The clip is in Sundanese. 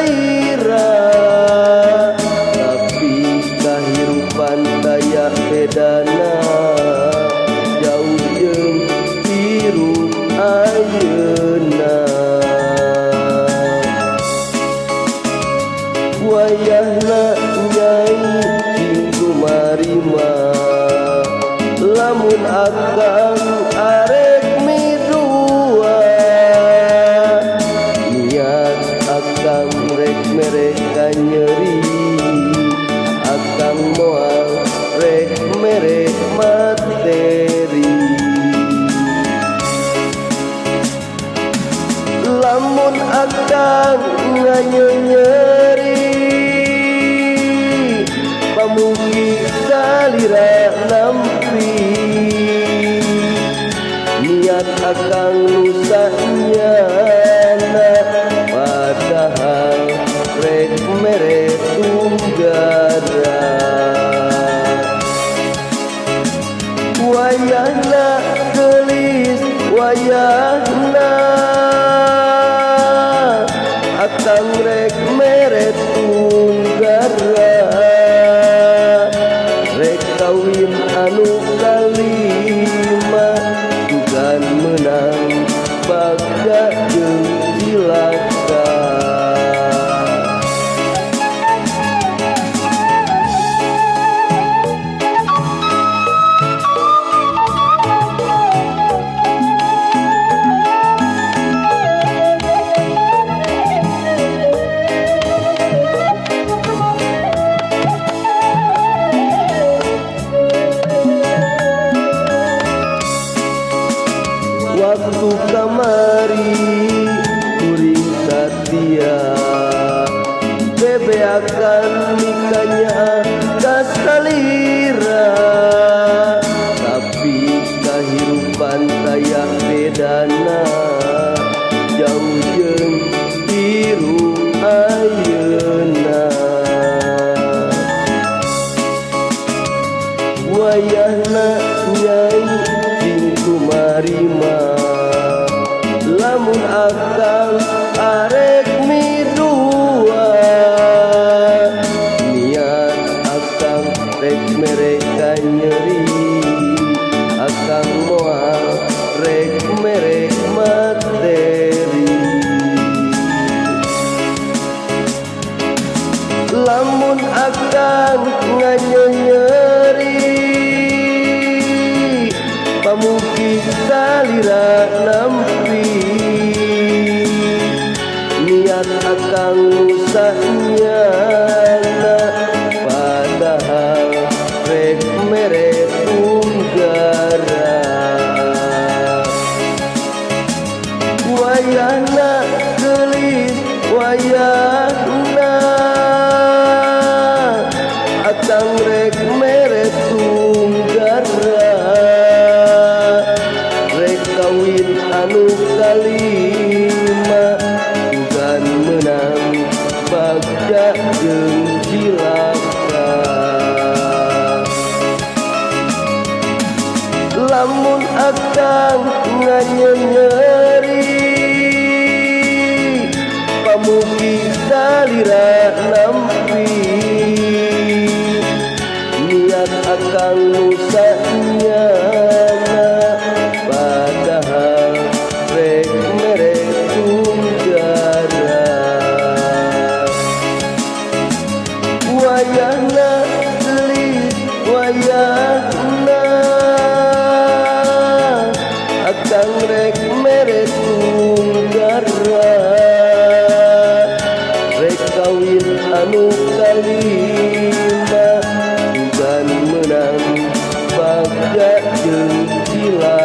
salira tapi kahirupan taya bedana jauh jeung hirup ayeuna wayahna nyai cing kumarima lamun akang arek midua niat akang rek mere kanyeri akang moal rek mere materi lamun akang nganyenyeri pamugi salira nampi niat akang nusanyana padahal rek mere tunggara wayahna gelis wayahna akang rek mere tunggara rek kawin anu kalima dugan menang bagja jeung cilaka. Waktu kamari kuring satia bebeakan nikahnya kasalira tapi kahirupan taya bedana jauh jeung hirup ayeuna wayahna nyai cing kumarima lamun akang arek midua niat akang rek mere kanyeri akang moal rek mere materi lamun akang nganyenyeri pamugi salira nampi niat akang nusanyana padahal rek mere tunggara wayahna gelis wayahna akang rek mere tunggara rek kawin anu kalima dugan menang bagja jeung cilaka lamun akang nganyenyeri pamugi salira nampi niat akang nusanyana padahal rek mere tunggara wayahna gelis wayahna akang rek mere tunggara rek kawin anu kalima dugan menang bagja jeung cilaka.